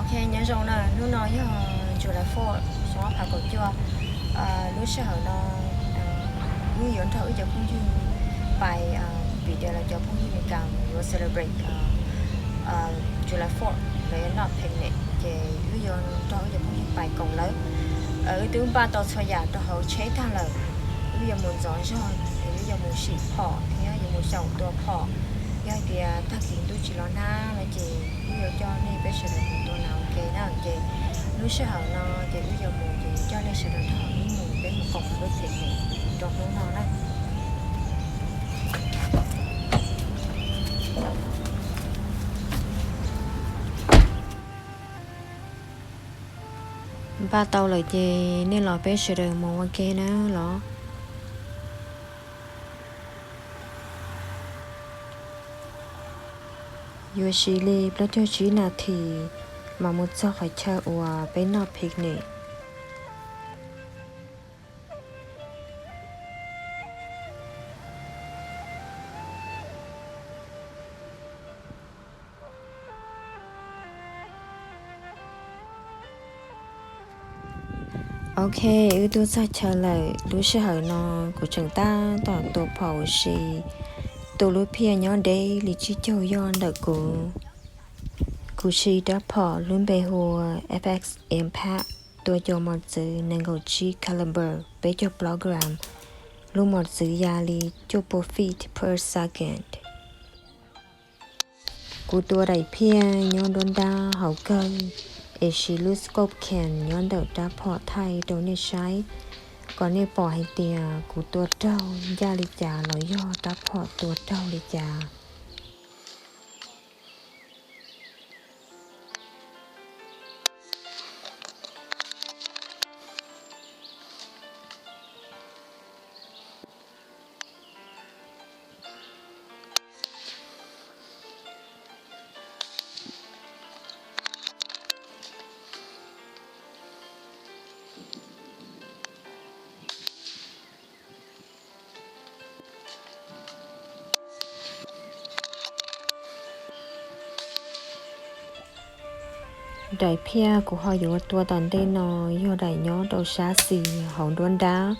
Ok, nyob zoo na, hnub no yog July fourth, xyoo ob phav kaum cuaj. Lub sij hawm no wb yuav nrog wb cov phooj ywg pais, vim tias lawv cov phooj ywg Meskas yuav celebrate July fourth, lawv yuav noj picnic, ces wb yuav nrog wb cov phooj ywg pais koom lawv. Wb twb npaj tau txhua yam rau hauv tsheb tag lawm. Wb yuav mus ntxov zog, wb yuav mus sim phom thiab yuav mus xyaum tua phom. Yog hais tias tag kis ntuj tsis los nag no ces wb yuav coj nej peb sawv daws mus tua nas ua ke na. Ces lub sij hawm no ces wb yuav mus, ces coj nej sawv daws nrog wb mus, peb mus koom lub picnic rau hnub no na. Npaj tau lawm ces nej los peb sawv daws mus ua ke na los. Yuav siv li plaub caug tsib nas this mas mus txog qhov chaw uas peb noj picnic. Ok, wb tuaj txog chaw lawm. Lub sij hawm no kuv tseem tab tom tua phom ua si. Tus lub phiaj nyob deb li tsib caug yoj ntawm kuv. Kuv siv rab phom lub npe hu ua F X Impact, tua cov mos txwv nees nkaum tsib caliber, peb caug plaub gram, lub mos txwv ya li cuaj pua feet per second. Kuv tua daim phiaj nyob nruab nrab hauv kawg, es siv lub scope cam nyob ntawm rab phom thaij rau nej saib, kom nej pom hais tias kuv tua raug ncaj li cas los yog rab phom tua raug li cas. Daim phiaj kuv ho yuav tua tom ntej no yog daim nyob rau sab xis hauv nruab nrab.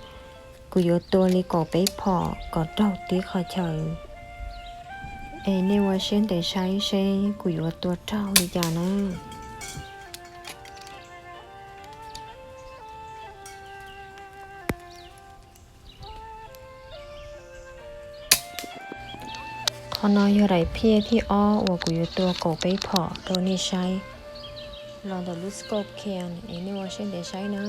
Kuv yuav tua li kaum peb phom kom raug tib qhov chaw. Es nej ua siab ntev saib seb kuv yuav tua raug li cas na. Qhov no yog daim phiaj thib ob uas kuv yuav tua kaum peb phom rau nej saib. Los ntawm lub scope cam es nej ua siab ntev saib na.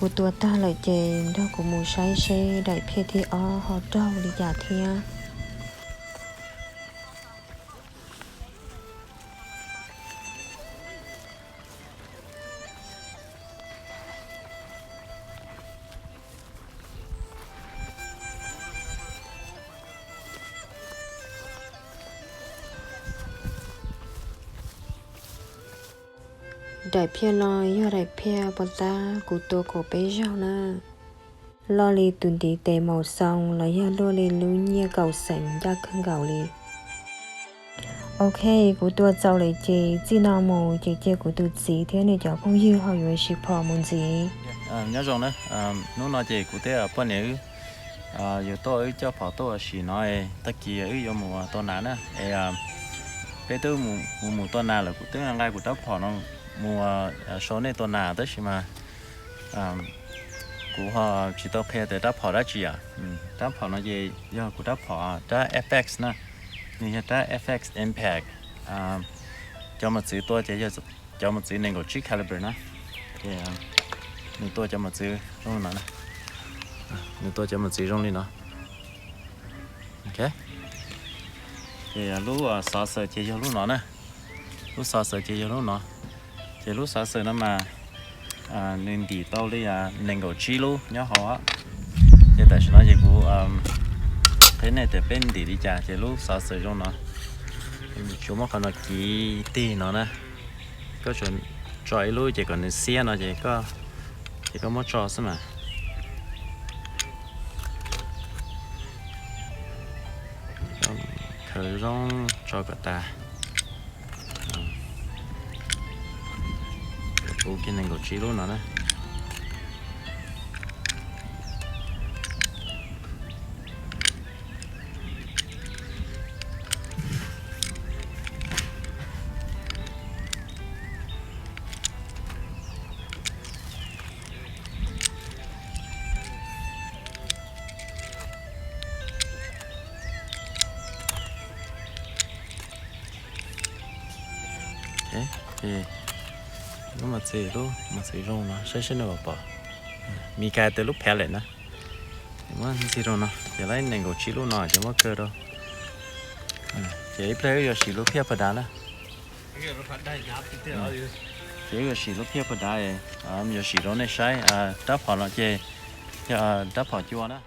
Kuv tua tag lawm ces nrog kuv mus saib seb daim phiaj thib ob ho raug li cas thiab. Daim phiaj no yog daim phiaj puas tab kuv tua kaum peb zaug na. Loj li tus ntiv tes maum xoo los yog luaj li lub nyiaj kaum xeem ncaj kawg nkaus li. Ok, kuv tua txaus lawm ces txij no mus ces cia kuv tus txiv thiab nws cov phooj ywg ho yuav sim phom mus ntxiv. Nyob zoo na, hnub no ces kuv thiab poj niam wb yuav tuaj wb coj phom tuaj ua si no, tag kis wb yuav mus tua nas na. Es peb twb mus mus tua nas lawm, kuv twb nqa kuv rab phom no mus sau nej tua nas tab sis mas kuv ho tsis tau qhia tias rab phom dab tsi yom. Rab phom no ces yog kuv rab phom rab F X na, nws yog rab F X Impact. Cov mos txwv tua ces yog cov mos txwv nees nkaum tsib caliber na. Ces nws tua cov mos txwv zoo li no, nws tua cov mos txwv zoo li no. Ok, ces lub xov xwm ces yog lub no na, lub xov xwm ces yog lub no. Ces lub xov xwm no mas nws ntim tau li nees nkaum tsib lub nyob hauv. Ces tam sim no ces kuv qhia nej tias peb ntim li cas ces lub xov xwm zoo no. Tsuas muab qhov no kiv tig no na. Koj tsuas tso ib lub ces kom nws xiab no ces koj, ces koj muab tso xwb mas. Khaws zoo tso kom tas. Kuv kiag nees nkaum tsib lub no na. Lub mos txwv, lub mos txwv zoo no saib seb nej puas pom. Mis Kas tias lub pallet na. Ces muab ntxig rau no ces lawv nees nkaum tsib lub no ces muab kaw rau. Ces ib pliag wb yuav sim lub phiaj pas dav na. Ces wb yuav sim lub phiaj pas dav, yuav sim rau nej saib. Rab phom no ces yog rab phom cua na.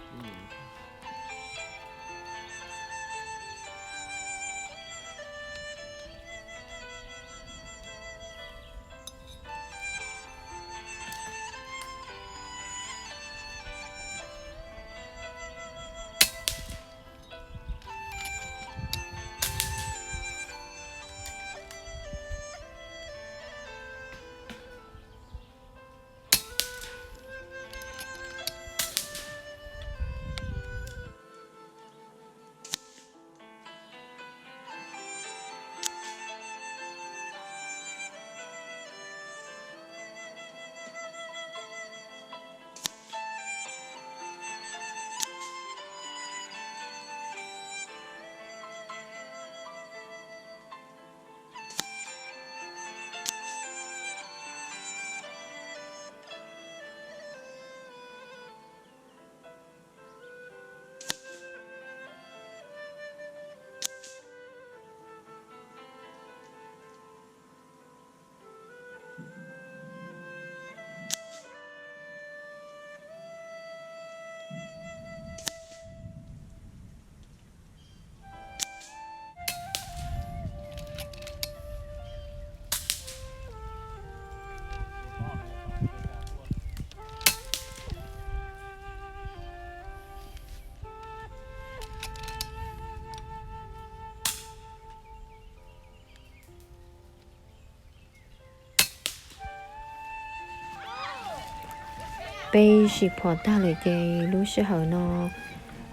Peb sim phom tag lawm ces lub sij hawm no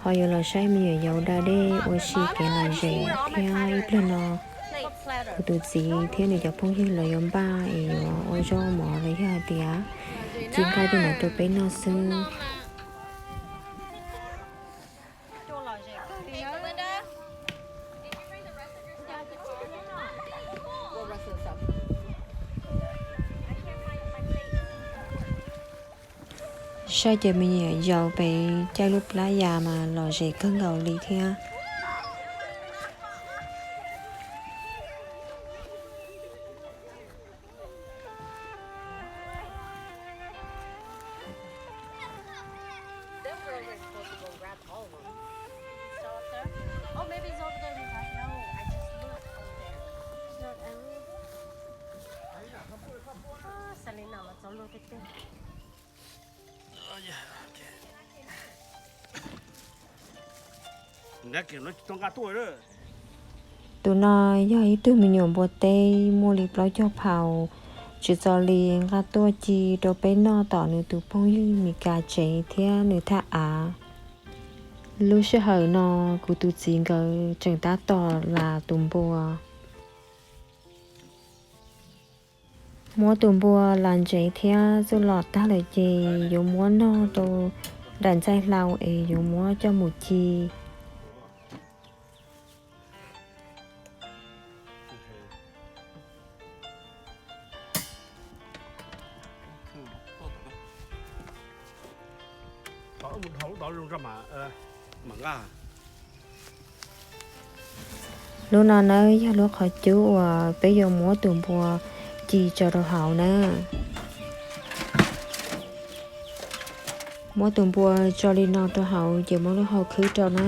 ho yuav los saib me nyuam yaus da dej ua si kev lom zem thiab. Ib pliag no kuv tus txiv thiab nws cov phooj ywg lawv yuav npaj es yuav ua zaub mov los yog hais tias ci nqaij tej no rau peb noj xwb. Saib cov me nyuam yaus pem caij lub plab yas mas lom zem kawg nkaus li thiab. Tus no yog ib tug me nyuam npua teb muaj li plaub caug phaus, tsis txog li, nqa tuaj ci rau peb noj tom nws tus phooj ywg Mes Kas tsev thiab nws thaj av. Lub sij hawm no kuv tus txiv nkawd tseem tab tom las tus npua. Muab tus npua las ntsev thiab txuj lom tag lawm ces yuav muab nog rau daim ntxaij hlau es yuav muab coj mus ci. Lub no nawb yog lub qhov cub uas peb yuav muab tus npua ci tso rau hauv na. Muab tus npua tso li no rau hauv ces muab lub hau khwb rau na.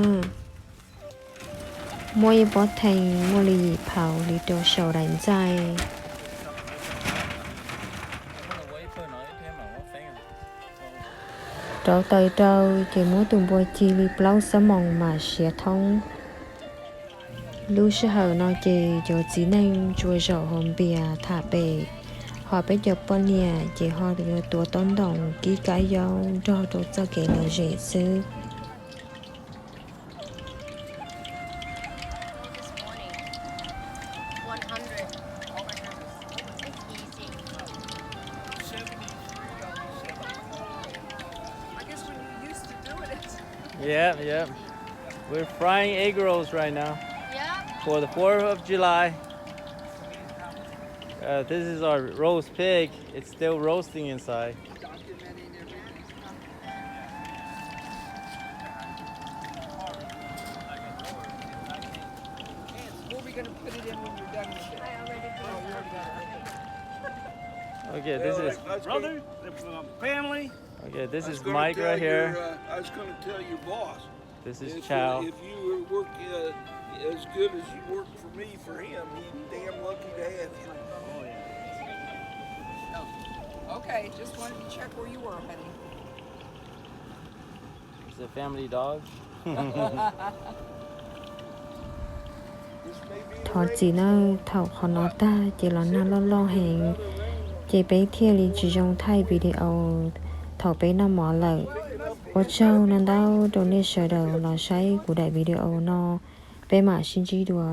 Muab ib pob thee muaj li yim phaus li rau saum daim ntxaij. Rauv taws rau ces muab tus npua ci li plaub xuab moos mam siav thoob. Lub sij hawm no ces cov txiv neej tsuas zaum haus npias tham pem, ho peb cov poj niam ces ho yuav tuav taub ntoos kib kab yaub nrog rau txoj kev lom zem xwb. Yeah, yeah. We're frying egg rolls right now. Yeah. For the fourth of July. Uh, this is our roast pig. It's still roasting inside. Where are we gonna put it in when you're done with it? I already put it. Oh, you already got it. Okay, this is brother, family. Okay, this is Mike right here. I was gonna tell your boss. This is Chow. If you work as good as you work for me for him, he's damn lucky to have you. Oh, yeah. Okay, just wanted to check where you were, honey. It's a family dog. Thov txim nawb, thaum qhov no tag ces los nag loj loj heev, ces peb thiaj li tsis zoo thaij video thaum peb noj mov lawm. Ua tsaug ntau ntau rau nej sawv daws los saib kuv daim video no, peb mam sib ntsib dua.